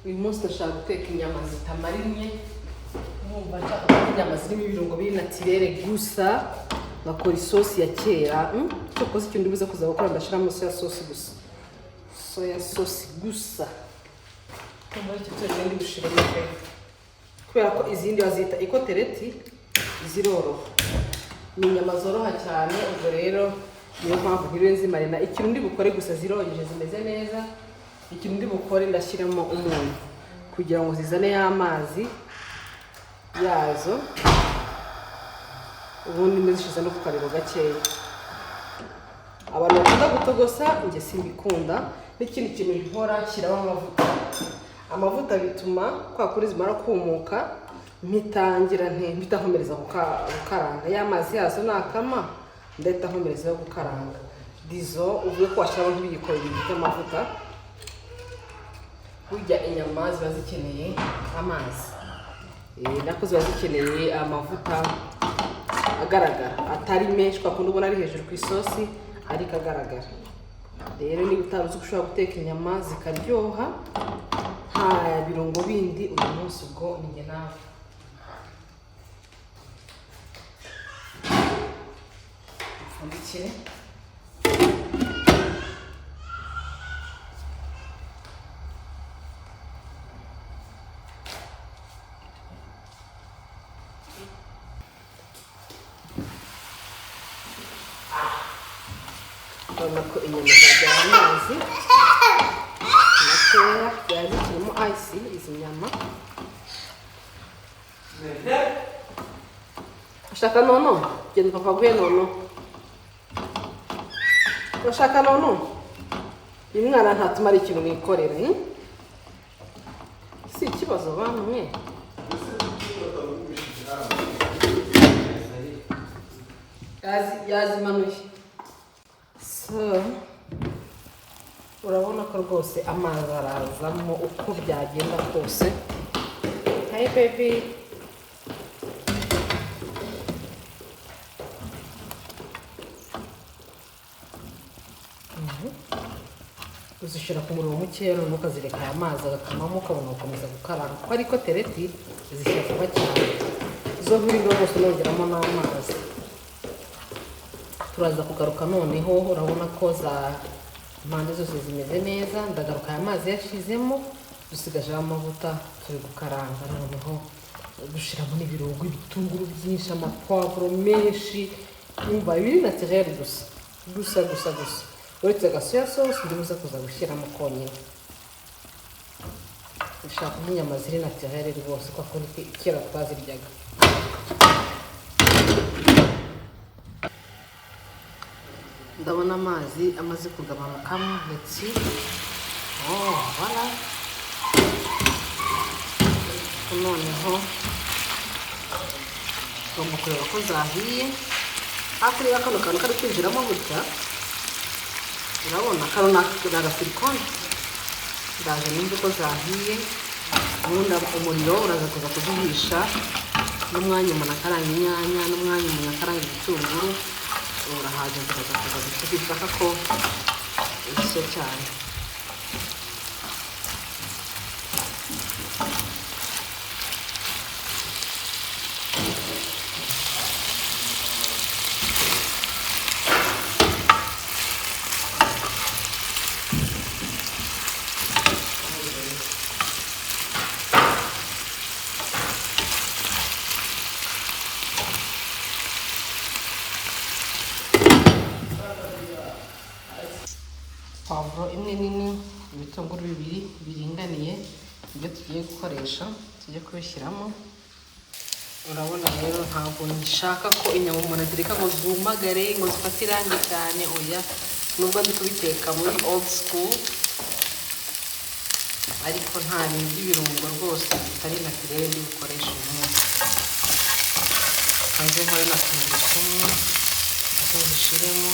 Uyu munsi ndashaka guteka inyama zitamarinnye. Numva nshaka guteka inyama zirimo ibirungo biri naturel gusa, ngakora isosi ya kera. Cyokoze ikintu ndibuze kuza gukora, ndashyiramo soya sauce gusa, soya sauce gusa. Ndumva aricyo cyonyine ndi bushiremo pe, kubera ko izindi bazita ikotereti ziroroha, ni inyama zoroha cyane. Ubwo rero niyo mpamvu ntiriwe nzimarina. Ikintu ndi bukore gusa, zirogeje, zimeze neza. Ikintu ndi bukore, ndashyiramo umunyu kugira ngo zizane ya mazi yazo, ubundi ndazishyize no ku kariro gakeya. Abantu bakunda gutogosa, njye simbikunda. N'ikindi kintu nkora, nshyiramo amavuta. Amavuta bituma kwa kuri zimara kumuka, mpitangira nte mpita nkomereza gukaranga. Ya mazi yazo nakama, ndahita nkomereza yo gukaranga. Dizo uvuge ko washyiramo nk'ibiyiko 2 by'amavuta. Burya inyama ziba zikeneye amazi, nako ziba zikeneye amavuta agaragara, atari menshi kwa kundi ubona ari hejuru ku isosi, ariko agaragara. Rero niba utari uzi ko ushobora guteka inyama zikaryoha nta birungo bindi, uyu munsi ubwo ni njye nawe. Upfundikire. Urabona ko inyama zabyaye amazi makeya, byari zikirimo ice izi nyama. Ushaka nono? Genda papa aguhe nono. Urashaka nono? Uyu mwana ntatuma ari ikintu mwikorera, Si ikibazo bantu mwe. Yazimanuye. So, urabona ko rwose amazi arazamo uko byagenda kose. Hi baby. Uzishyira ku muriro mukeya, noneho ukazireka aya mazi agakamamo, ukabona gukomeza gukaranga, kuko ariko tereti zishyira vuba cyane zo nturiwe rwose nongeramo n'amazi. Turaza kugaruka noneho, urabona ko za impande zose zimeze neza. Ndagaruka aya mazi yashizemo, dusigajeho amavuta, turi gukaranga. Noneho dushyiramo n'ibirungo, ibitunguru byinshi, amapavuro menshi, yumva biri naturel gusa gusa gusa gusa, uretse agasoya sauce ndibuze kuza gushyiramo konyine. Ushaka inyama ziri naturel rwose, kuko kera twaziryaga. Ndabona amazi amaze kugabanukamo ndetse, oh voilà. Noneho tugomba kureba ko zahiye. Hakurya kano kantu kari kwinjiramo gutya, urabona kano ni agasilikone. Ndaje numve ko zahiye, ubundi umuriro uraza kuza kuzihisha n'umwanya umuntu akaranga inyanya, n'umwanya umuntu akaranga igitunguru urahaza, zikaza kuza gushya. Ushaka ko zishya cyane. Pavuro imwe nini, ibitunguru 2 biringaniye, ibyo tugiye gukoresha tujye kubishyiramo. Urabona rero ntabwo nshaka ko inyama umuntu azireka ngo zumagare, ngo zifate irangi cyane, oya. Nubwo ndi kubiteka muri old school, ariko nta bintu by'ibirungo rwose bitari naturel ndi bukoreshe uyu munsi. Hanze nkore na tungurusumu nazo zishiremo.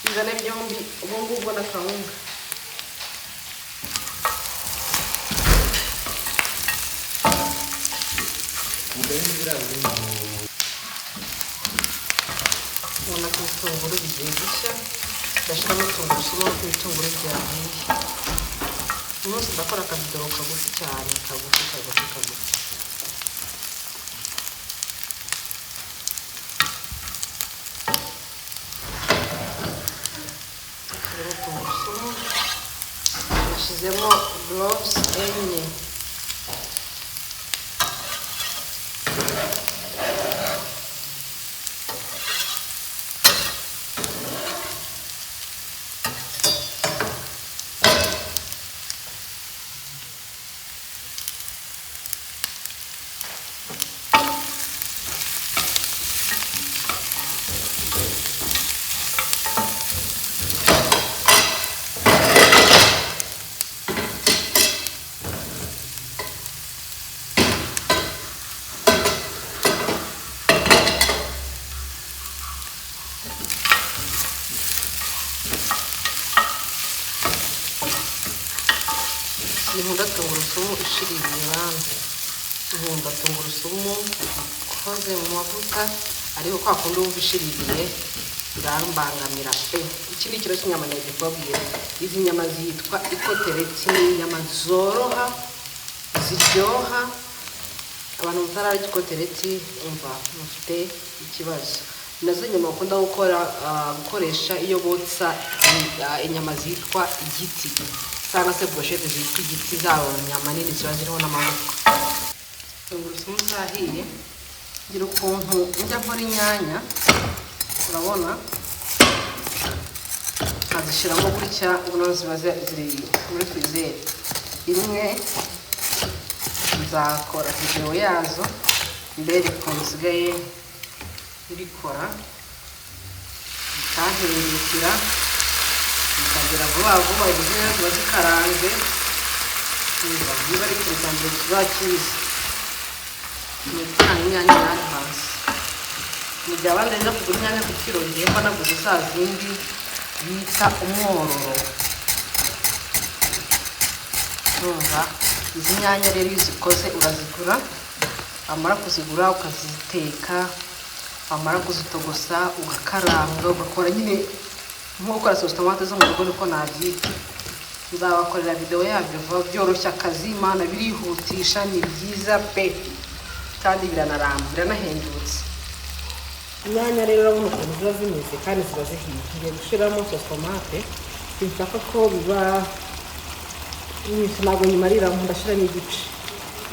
Bizane byombi ubwo ngubwo na kawunga. Biriya biri mu Ubona ko ibitunguru bigiye gushya. Ndashyiramo tungurusumu kuko ibitunguru byahiye. Uyu munsi ndakora akavidewo kagufi cyane, kagufi, kagufi, kagufi. Rero tungurusumu nashyizemo cloves 4. Nkunda tungurusumu ishiririye bana, nkunda tungurusumu ikoze mu mavuta, ariko kwa kundi wumva ishiririye birambangamira pe. Iki ni ikiro cy'inyama nagiye kubabwira. Izi nyama zitwa ikotereti, ni inyama zoroha ziryoha. Abantu mutararya ikotereti umva mufite ikibazo. Nazo nyama bakunda gukoresha iyo botsa inyama zitwa igiti cyangwa se brochette zitwa igiti, zaba nyama nini ziba ziriho n'amagufwa. Tungurusumu zahiye, ngira ukuntu njya nkora inyanya, urabona nkazishyiramo gutya, ubona ziba ziri muri frizeri. Imwe nzakora video yazo mbere ukuntu nsigaye mbikora, bikampindukira bikagera vuba vuba. Izi nyanya ziba zikaranze, niba ari ikintu cya mbere tuzakizi ni ugutanga inyanya na advance. Mu gihe abandi bajya kugura inyanya ku kiro, ngiye mba naguze za zindi bita umwororo. Urumva izi nyanya rero iyo uzikoze urazigura, wamara kuzigura ukaziteka, wamara kuzitogosa ugakaranga, ugakora nyine nko gukora sauce tomate zo mu rugo, niko nabyita. Nzabakorera video yabyo vuba, byoroshya akazi, Imana birihutisha, ni byiza pe, kandi biranaramba, biranahendutse. Inyanya rero urabona ukuntu ziba zimeze kandi ziba zihiye. Ngiye gushyiramo sauce tomate, sinshaka ko biba nyinshi, ntabwo nyimariramo, ndashyiramo igice.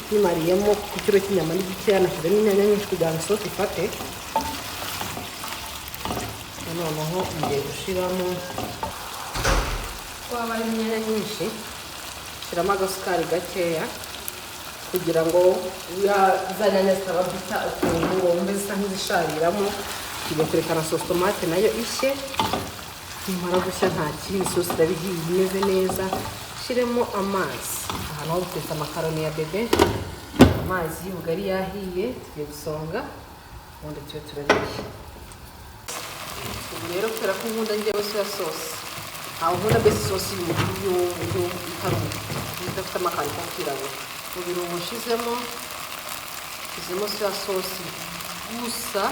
Nyimariyemo ku kiro cy'inyama ni gikeya, nashyizemo inyanya nyinshi kugira ngo isosi ifate. Noneho ngiye gushyiramo, kuko haba harimo inyanya nyinshi, shyiramo agasukari gakeya kugira ngo za nyanya zitaba zisa ukuntu ngo wumve zisa nk'izishariramo. Tugiye kureka na sauce tomate nayo ishye. Nimara gushya nta kindi, isosi iraba ihiye imeze neza. Shyiremo amazi. Ahantu ho guteka amakaroni ya bebe, amazi y'ubugari yahiye, tugiye gusonga ubundi tube turariye. Ubu rero kubera ko nkunda njyewe soya sauce, ntabwo nkunda mbese isosi itari umutuku, idafite amakaro ko kwirabura. Mu birungo nshizemo, nshizemo soya sauce gusa,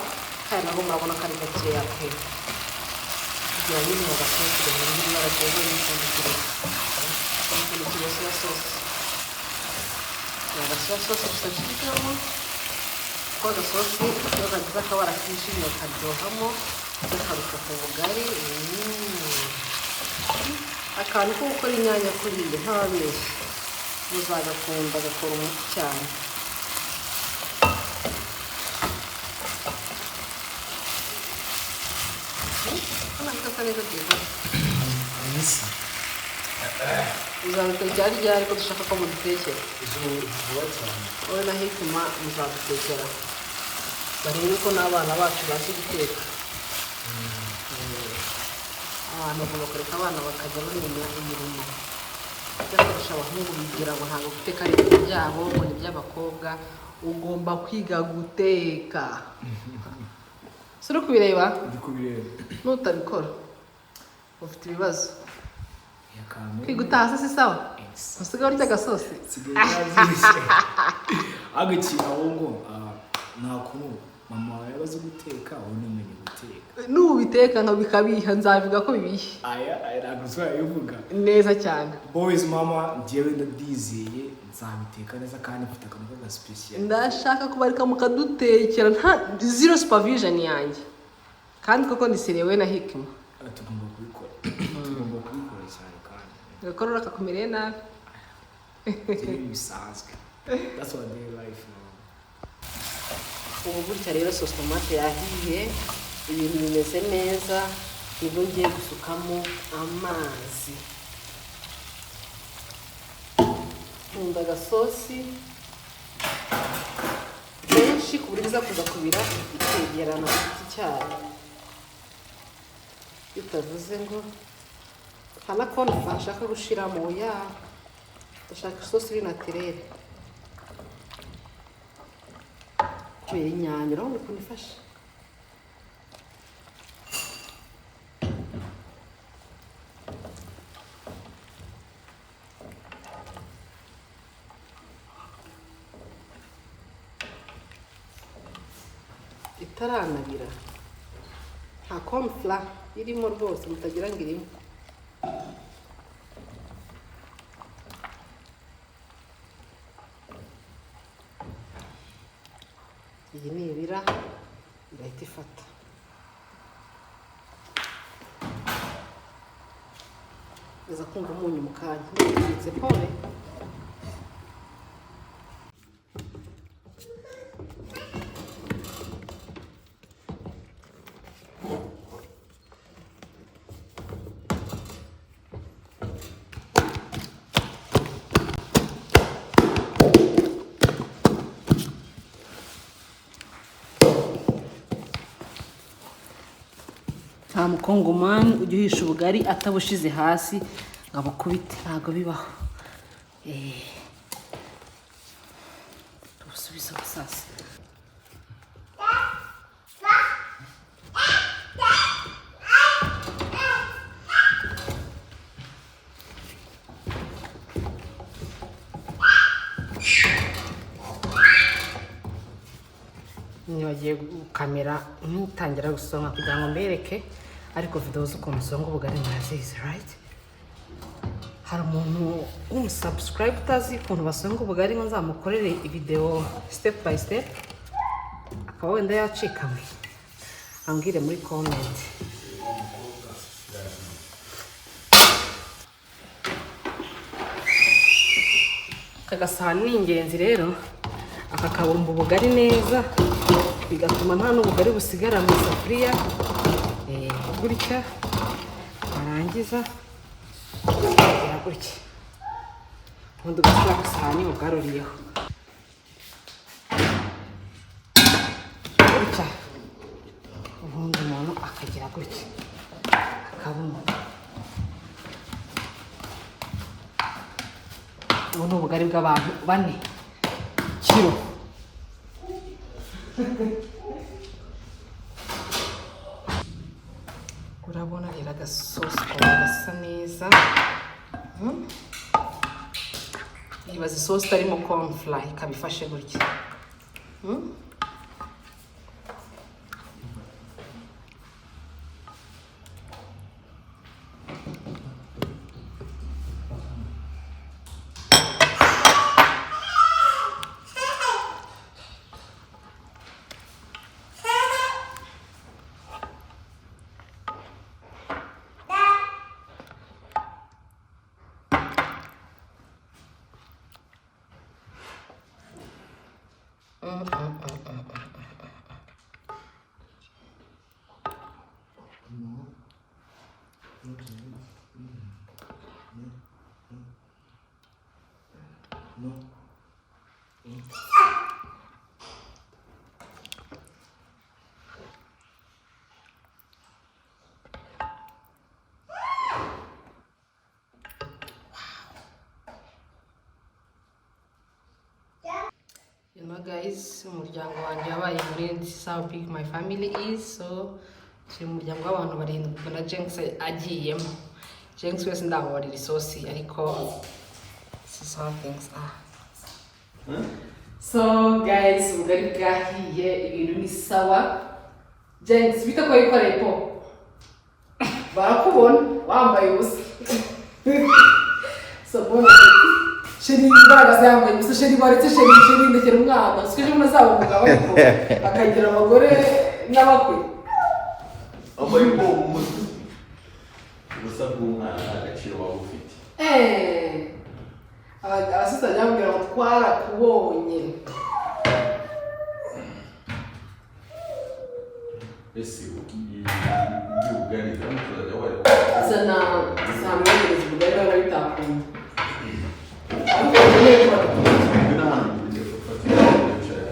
kandi nabwo murabona ko ari gakeya pe, kugira ngo nyine agasosi gahindure ibara ryiza n'ipfundikiro. Umupfundikizo soya sauce, ni agasoya sauce gusa nshizemo, kuko agasosi iyo kagize akabara kijimye karyohamo, gakarusha ku bugari. Akantu ko gukora inyanya kuriya ntababeshye muzagakunda, gakora umuti cyane. Hano gasa neza byiza. Bisa. Uzabitekera ryari ko dushaka ko mudutekera? Vuba cyane. Wowe na Hikima muzadutekera, barebe ko n'abana bacu bazi guteka. Abantu bagomba kureka abana bakajya bamenya imirimo. Kurusha abahungu bigira ngo ntabwo guteka ari ibintu byabo, ngo ni iby'abakobwa. Ugomba kwiga guteka. Si uri kubireba? Ndi kubireba. Nutabikora ufite ibibazo. Akantu. Kwiga utaha se si sawa? Usigaye urya agasosi? Nsigaye nabyibushye. Ahubwo ikintu ahubwo, Nta kuntu mama wawe yaba azi guteka, wowe ntumenye guteka. Nubiteka nka bikabiha, nzavuga ko bibihe. Aya aya ntabwo uzabivuga. Neza cyane. Boys, mama, njyewe ndadizeye nzabiteka neza kandi mfite akantu k'agasipesiyali. Ndashaka kubareka mukadutekera nta zero supervision yanjye, kandi koko ni serewe na Hikima. Tugomba kubikora, tugomba kubikora cyane kandi. Gakorora kakumereye nabi. Ibyo ni bisanzwe, that's what day life, man. Ubu gutya rero sauce tomate yahiye, ibintu bimeze neza, nibwo ngiye gusukamo amazi. Nkunda agasosi kenshi ku buryo iza kuza kubira ikegerana ku giti cyayo, bitavuze ngo nta na cornflour nshaka gushiramo ya, ndashaka isosi iri naturelle kubera inyanya. Urabona ukuntu ifashe? Itaranabira, nta cornflour irimo rwose, mutagira ngo irimo. Iyi ni ibira irahita ifata. Uza kumva umunyu mu kanya. Ndabitse pole. Nta mukongomani ujya uhisha ubugari atabushize hasi ngo abukubite, ntabwo bibaho. Tubusubize sasa. Nibagiye gukamera nkitangira gusonga kugira ngo mbereke, ariko videwo z'ukuntu usonga ubugari murazizi, right? Hari umuntu w'umusubscribe utazi ukuntu basonga ubugari ngo nzamukorere videwo step by step, akaba wenda yacikamwe, ambwire muri comment. Aka gasahani ni ingenzi rero, aka kabumba ubugari neza bigatuma nta n'ubugari busigara mu isafuriya. Gutya warangiza ukagira gutya, ubundi ugashyira ku isahani ugaruriyeho gutya, ubundi umuntu akagira gutya akabumba. Ubu ni ubugari bw'abantu 4 kiro. Urabona rero agasosi kawe gasa neza. Ibaze isosi itarimo cornflour ikaba ifashe gutya. You know guys, umuryango wanjye wabaye muri, this is how big my family is. So turi mu muryango w'abantu barindwi, ubwo na Jenks agiyemo. Jenks wese ndamubarira isosi, ariko this is how things are. So guys, ubugari bwahiye, ibintu ni sawa. Jenks, bita ko yikoreye po barakubona wambaye ubusa. So bon appétit. Chéri, imbaraga yambaye ubusa. Chéri, baretse. Chéri, chéri, ndekera umwana. Siko ejo bundi azaba umugabo, ariko akagira abagore n'abakwe. Wambaye ubwoba umutwe. Ubusa bw'umwana nta gaciro waba ufite. Abasista bajya bambwira ngo twarakubonye. Ese iby'ubugari tuzajya wari Zana zamwegereza ubugari, baba bitakunda, ariko bakeneye ko badakunda. N'ahantu ugiye gufata wicara.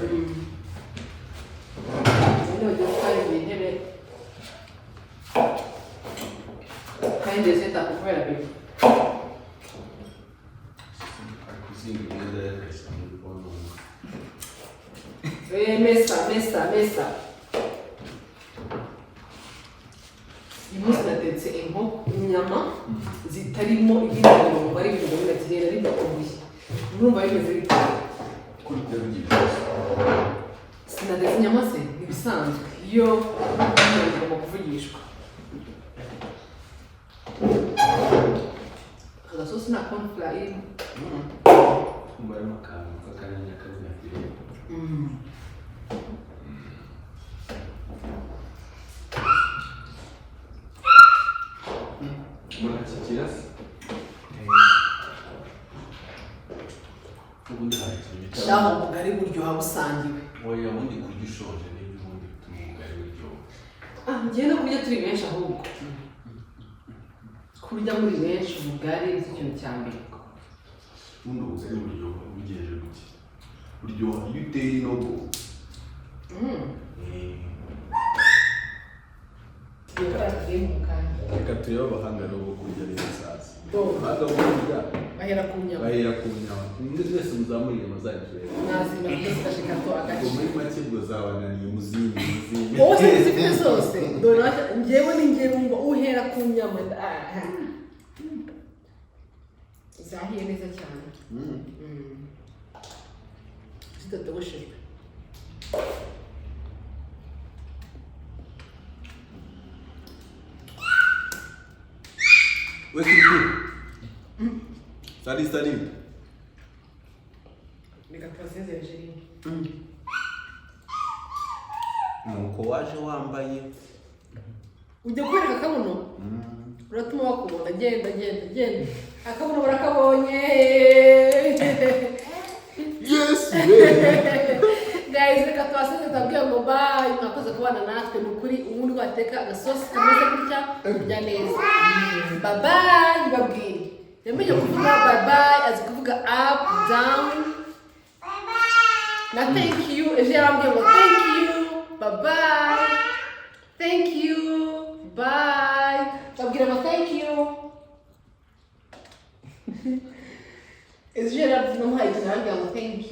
Ubundi bagiye gutwara iyi ntebe kandi ndetse itakubera bebe. Kuzinga imyenda yakayishyira muri kono. Mesa, mesa, mesa. Uyu munsi natetse inkoko, inyama zitarimo ibindi birungo, ari ibirungo bidakenera, ari bidakomeye. Urumva bimeze bite? Kuri ibyo bigira ibibazo. Sinatetse inyama se ibisanzwe, iyo igomba kuvugishwa. Aka gasosi nta cornflour irimo. Kumva harimo akantu k'akanyanya kari naturel. Murakikira se? Ubundi hari ikintu bita Shaho, ubugari buryoha busangiwe. Oya, ubundi kurya ushonje nibyo ubundi bituma ubugari buryoha. Ah, ngiye no kurya turi benshi, ahubwo kurya muri benshi ubugari ni cyo kintu cya mbere. Ubundi ubugari buryoha bugenje gute? Buryoha iyo uteye inogo. Tugiye gukora tugiye mu kanya. Reka turebe abahanga rero bo kurya rero sasa. Bo. Abahanga bo kurya Bahera ku nyama. Bahera ku nyama. Mwese mwese muzamure inyama zanyu turebe. Nazima zifashe gato agace. Ubwo muri make ubwo zabananiye, muzindi muzindi. Wowe se zifite zose? Dore njyewe ni njyewe ngo uhera ku nyama. Ah. Zahiye neza cyane. Zidatogoshejwe. We kiriku. Sali sali. Reka tubasezere, chéri. Nuko waje wambaye. Ujya kwereka akabuno, uratuma bakubona. Genda, genda, genda, akabuno barakabonye. Yes. Guys, reka tubaseze, tubabwire ngo bye, mwakoze kubana natwe. Ni ukuri, ubundi wateka agasosi kameze gutya, kurya neza. Bye bye, babwire. Yamenye kuvuga bye bye, azi kuvuga up, down na thank you. Ejo yarambwiye ngo thank you, bye bye, thank you, bye. Babwira ngo thank you. Ejo yaramuhaye ikintu, arambwira ngo thank you.